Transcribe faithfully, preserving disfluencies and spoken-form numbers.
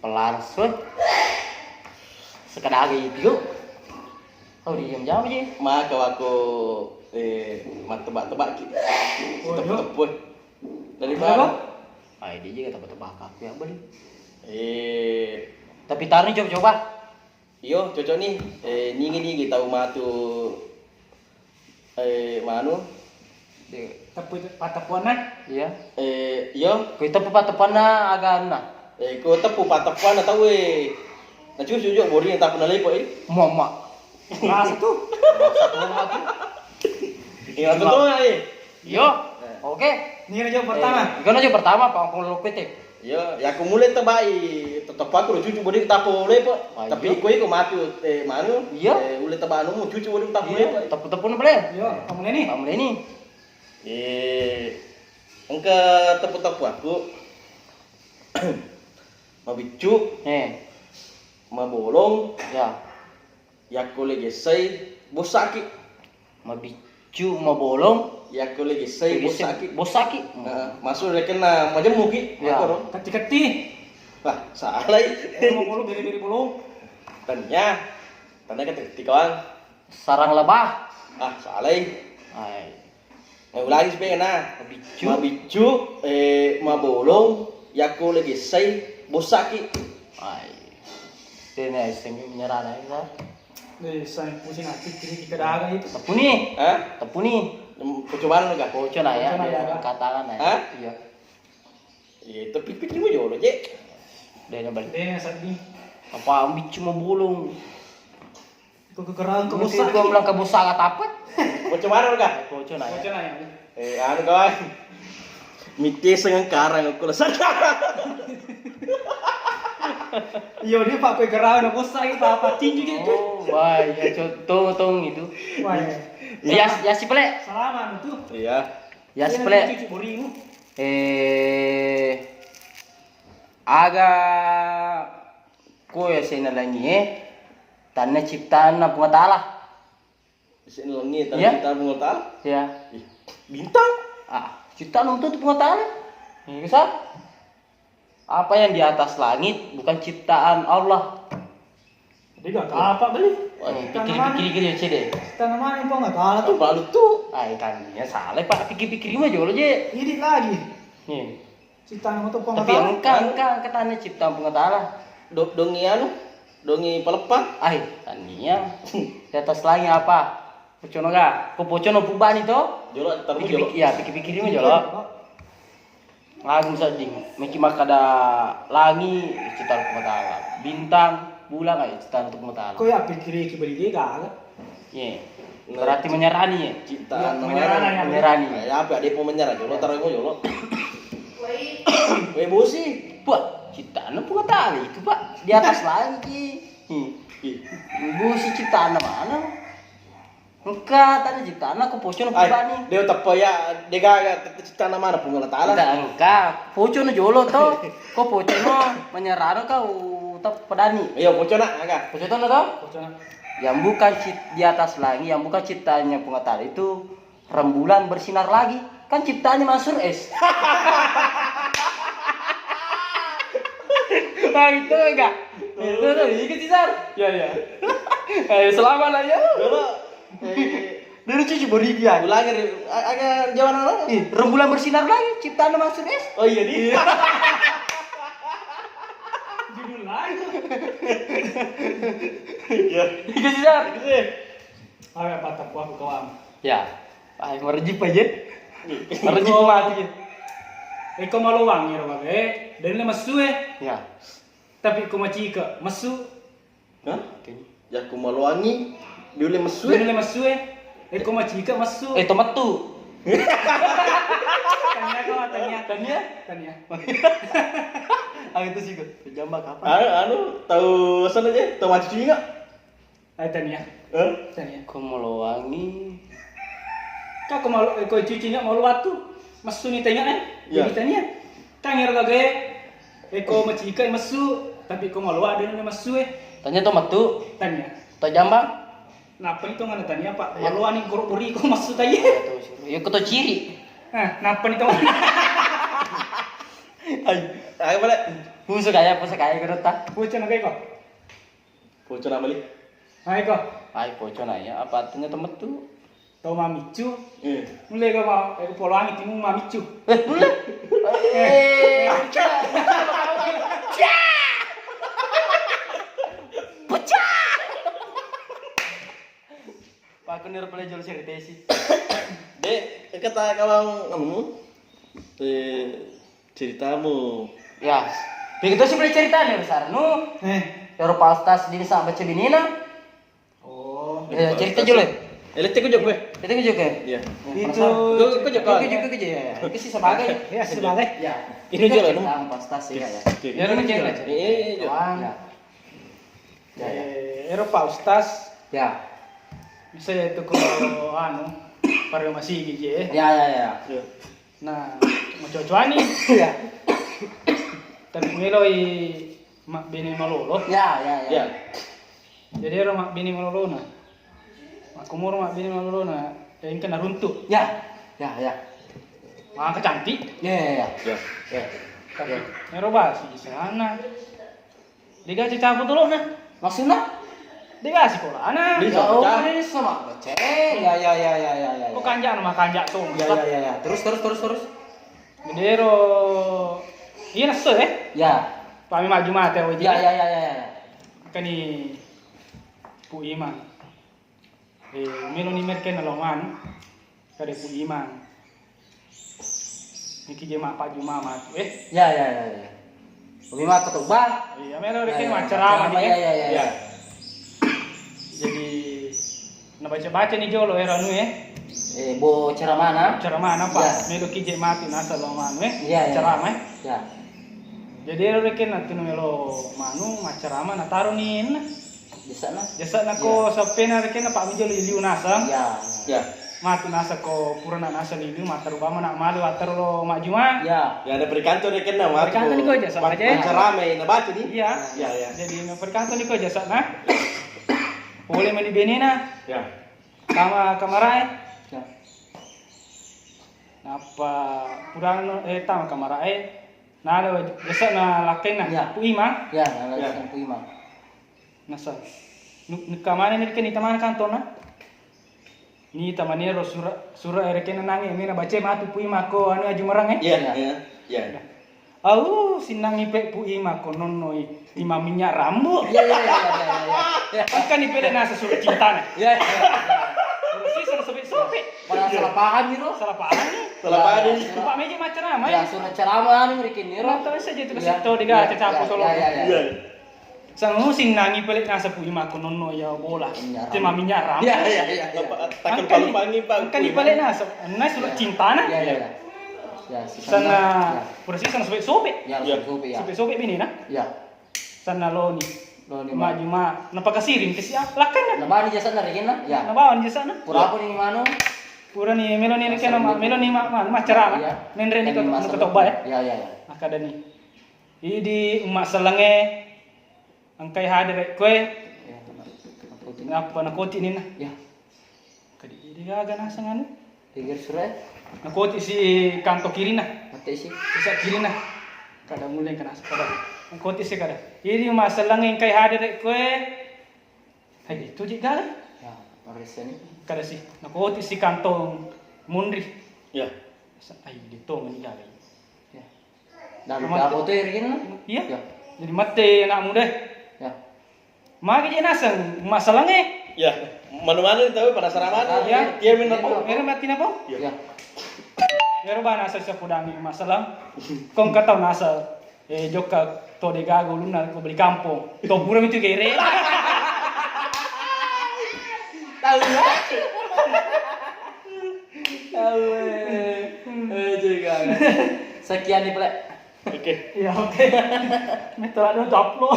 Pelaras, weh. Sekadar itu. Oh, diam jam ji. Maka wako, eh, mattebak-tebak ki. Waduh. Tepuk-tepuk. Dari mana? Apa? Ai, dia juga tebak-tebak aku ya, beli. Eh, tapi taruh coba-coba. Iyo, cocok ni. Eh, nigi-nigi tau matu, eh, manu. Teppu, pateppuanna? Iya. Eh, iyo. Ko teppu pateppuanna aganna. Eh, ko teppu pateppuanna tau e. Na cucu jo boring tapi na lepo e. Mama. Rasa tu. Rasa tu, mama tu. Iya, betul nggak, eh? Iyo. Eh. Oke. Ini aja pertama. Eh, ini aja pertama, Pak, kalau P T. Iya, ya aku mulai tebai, tetep aku lo cucu bodi tapo lepo. Ah, tapi iya. Iko iko matu, eh, manu. Iya. Eh, mulai teba anu cucu bodi tapo lepo. Tepu-tepu ni boleh. Iya, kamu ini. Kamu ini. Eh, engka tepu-tepu aku. Mabiccu. Eh. Mabolong. Ya. Yakko legessai bossaki. Mabiccu, mabolong. Yakko legessai bossaki. Bossaki. Heeh, masuk rekenna majemmuki. Ya. Makkoro. Ketti-ketti. Wah, salai. Eh, mabolong, beri-beri bolong. Tania. Tania ketti-ketti kawang. Sarang lebah. Ah, salai. Ai. Eh, ulangi sepeda na. Mabiccu. Mabiccu, eh, mabolong, yakko legessai, bossaki. Ai. Tena S M U menyerah na, ya. Eh, sai pusing hati kiri kita dagang itu. Tepuni. Hah? Tepuni. Em, percobaan lu kah? Poco na ya. Poco na ya. Katakan na ya. Hah? Iya. Iya, tapi pikir mau jolo, Cek. Dena balik. Dena sedih. Apa mabiccu mabolong? Ko kekerang ke Mesti busa. Gua bilang ke busa kata apa? Bocah mana lu kah? Bocah nanya. Bocah nanya. Eh, anu kawan. Mite sengang karang aku lah sana. Iya, dia pakai gerang, aku saya apa tinju gitu. Oh, wah, ya tong tong itu. Wah, iya. Ya, ya si pele. Selama itu. Iya. Ya si pele. Cuci borimu. Eh, aga Ko yasenna langie, tanna ciptaanna Puang Taala. Yasenna langie, tanna ciptaanna Puang Taala? Iya. Ih, bintang? Ah, ciptaan untuk Puang Taala. Iya, sa? Apa yang di atas langit bukan ciptaan Allah. Jadi gak apa beli. Wah, pikir-pikir ya, Cede. Ciptaan mana yang Puang Taala tuh? Balu tuh. Ah, kan ya salah, Pak. Pikir-pikir mah jolo je. Ini lagi. Nih. Ciptaan Puang Taala. Tapi engka, engka, engka tanna ciptaan Puang Taala. Do-, dongi anu, dongi paleppang. Ai, tania. Di atas langit apa? Pocono ga? Ko pocono pubani to? Jolo, taruh jolo. Pikir-pikir, ya, pikir-pikir ini jolo. Lagu seding. Meki makkada langi, ciptaan Puang Taala. Bintang, bulan, ai, ciptaan Puang Taala. Ko ya pikir-pikir beli dia gaga. Iya. Berarti menyerani ya? Ciptaan menyerani. Menyerani. Ya, apa dia mau menyerah? Jolo, taruh mau jolo. Wei bosi. Wah, ciptaan Puang Taala itu, Pak. Di atas langit. Hmm. Wei bosi ciptaan mana? Engka tadi ciptaan ko pocono pubani. Dia teppa ya, dia gaga ciptaan mana Puang Taala? Tidak, engka. Pocono jolo to. Ko pocono menyerano kau teppa dani. Iya, pocono aga. Pocono to? Pocono. Yang bukan cip-, di atas langit, yang bukan ciptaannya Puang Taala itu rembulan bersinar lagi. Kan ciptaannya Mansur S. Nah, itu enggak? Itu tuh, ikut sih, Sar. Ya, ya. Ayo, selamat lah ya. Dulu, eh, Dulu cuci boriku ya. Ulangi, a-, aga jawaban apa? Ih, rembulan bersinar lagi, ciptaannya Mansur S. Oh iya, di. Iya. Judul lain. Iya. Ikut sih, Sar. Ikut sih. Awe patah puaku kawang. Ya. Ai, marejip aja. Marejip mati. Iko malowangi ro babe, denne messu e. Ya. Tapi ko macika, messu. Hah? Oke. Ya ko malowangi, diulle messu e. Diulle messu e. Iko macika, messu. Eh, to mettu. Tania ko, tania. Tania? Tania. Ah, itu sih, kok. Jambak apa? Anu, anu, tahu sana aja, tahu mati singa. Ai tania. Eh? Tania. Ko molowangi. Ka ko malo, eh, ko cucina molo watu. Messuni tania, eh. Iya. Jadi tania. Tania ro gagae. Eh, ko macika messu, tapi ko molowa de messu e. Tania to mettu. Tania. To jambang. Nappa ni to ngana tania, Pak. Iya. Molowa ni goro bori ko messu tai. Iya, to ciri. Iya, ko to ciri. Nah, nappa ni to. Ayo boleh. Pusu kaya, pusu kaya, gerota. Pusu na kaya ko. Poco na mali. Hai ko. Hai poco na ya, apa artinya temet tu? Tau mamiccu. Eh. Mulai ko mau, eh, poloangi timu mamiccu. Eh, mulai. Eh, pecah. Pecah. Pakku niro pole jolo cerita sih. Dek, kata kawang kamu. Eh, ceritamu. Ya. Begitu sih boleh cerita nih, Sarnu. Eh. Yaro Pak Ustaz di sa baca binina. Oh. Eh, cerita jolo. Eh, lecce ku jokwe. Cerita ku jokwe. Iya. Itu. Ku jokwe. Ku jokwe. Itu sih sebagai. Ya, sebagai. Ya. Ini jolo, cerita Pak Ustaz ya. Oke. Ya, lu cerita. Iya, iya, iya. Kawan. Ya. Ya, ya. Eh, ero Pak Ustaz. Ya. Bisa ya itu ko anu, pare masigi je. Ya, ya, ya. Ya. Nah, macocoani. Ya. Tapi meloi mabbene malolo. Ya, ya, ya. Ya. Jadi ero mabbene malolona. Makkumuro mabbene malolona, ya engka naruntuk. Ya. Ya, ya. Maka cantik. Ya, ya, ya. Ya. Ya. Tapi ero basi sana. Degaga capu tolona. Maksudna? Degaga sikolana. Bisa pecah. Oh, bisa mabbaca. Ya, ya, ya, ya, ya, ya. Ko kanja'na makanja' to. Ya, ya, ya, ya. Terus, terus, terus, terus. Jadi ero, iya nasso, eh? Ya. Pami maju mate, oh, ya, ya, ya, ya, ya. Kani Pu Imang. Eh, melo ni merkena lo manu. Kade Pu Imang. Niki je mappajuma matu, eh. Ya, ya, ya, ya. Pu Imang ketubah. Iya, melo rekeng maccarama ni, ya, eh. Ya, ya, ya, ya. Jadi nabaca-baca ni jolo era anu, eh. Eh, bo ceramana. Ceramana, Pak. Ya. Melo ki je matu nasa lo manu, eh. Ya, ya. Ceramah, eh. Ya. Jadi ero rekeng natu melo manu maccarama nataro ni enna. Jasa'na? Jasa'na ko sappena rekeng na Pak Mijo liu-liu naseng. Ya. Ya. Matu naseng ko purana naseng liu-liu, mattaro bama na malu, mattaro lo majjuma. Ya. Ya, ada perikanto rekeng na matu. Perikanto ni ko jasa' ma-, aja. Maccarama na baca ni. Iya. Ya, ya. Jadi na perikanto ni ko jasa'na. Pole mani benena. Ya. Tama kamarae. Ya. Nappa purana, eh, tama kamarae. Nala jasa'na lakkainna. Ya. Pu Imang. Ya, nala jasa'na Pu Imang. Naseng. Nu-, nukka manenni rekeng nita maneng kantonna. Nita maneng ro sura', sura' rekeng nanangnge, mena baca matu Pu Imang ko anu ajumarang, eh. Iya, iya, iya. Au, sinnangi pe Pu Imang ko nonnoi timang minyak rambu. Iya, iya, iya, iya, iya, iya. Engka ni pede nasa sura' cintana. Iya, iya, iya. Sisa sobek-sobek. Malah salah paham ni ro. Salah paham ni. Salah paham ni. Pak Meji maccarama, ya, eh. Sura' ceramah anu rekeng ni ro. Nonton saja itu. Iya, kasih tahu dia, iya, cacapu iya, tolong. Iya, iya, iya. Iya. Sangu sinnangi pale nasa Pu Imang ko nonno iya bola. Minyak rambu. Tema minyak rambu. Iya, iya, iya, iya. Apa, takkan palu pangi, Pak, engka ni pale nasa, na sura' cintana. Iya, iya, iya. Ya, sana, ya. Pura sisa na sobek-sobek. Ya, sobek-sobek, ya. Sobek-sobek bini na. Ya. Sana loni. Loni, majjuma, napakasiring ke sia, lakkainna. Nabawani jasa'na rekeng na? Ya. Nabawani jasa'na. Pura apa ni manu? Pura ni melo ni rekeng na, melo ni ma-, ma-, maccarama. Iya. Menre ni ko, ko toba, ya. Ya, ya, ya. Makkeda ni. Idi umma sellengnge engkai hadere' koe. Ya, nakoti. Nappa nakoti ninna. Ya. Kadi idi gaga naseng anu. Geger sura'. Nakoti si kanto kirina. Mate si. Isa kirina. Kada mulai kana kada. Nakoti si kada. Idi umma sellengnge engkai hadere' koe. Hai, itu je gaga. Ya, paressani. Kada si. Nakoti si kanto munri. Ya. Sa-, ai, itu mani gaga. Ya. Dan apa tu irikin? Iya. Ya. Jadi mate anak muda. Ya. Magi je naseng masalangnge. Ya. Manu-manu tahu penasaran mana? Ya. Dia minta pau. Ero mati napa? Ya. Ya. Ero bana asa sapudangi masalah. Kong katau nasa, eh, jokka to de gaga ulunna ko beli kampung. To pura mitu gere. Tahu ya? Tahu, eh. Eh, jadi gaga. Sekian nih, Plek. Oke. Iya, oke. Mitra dong, caplo.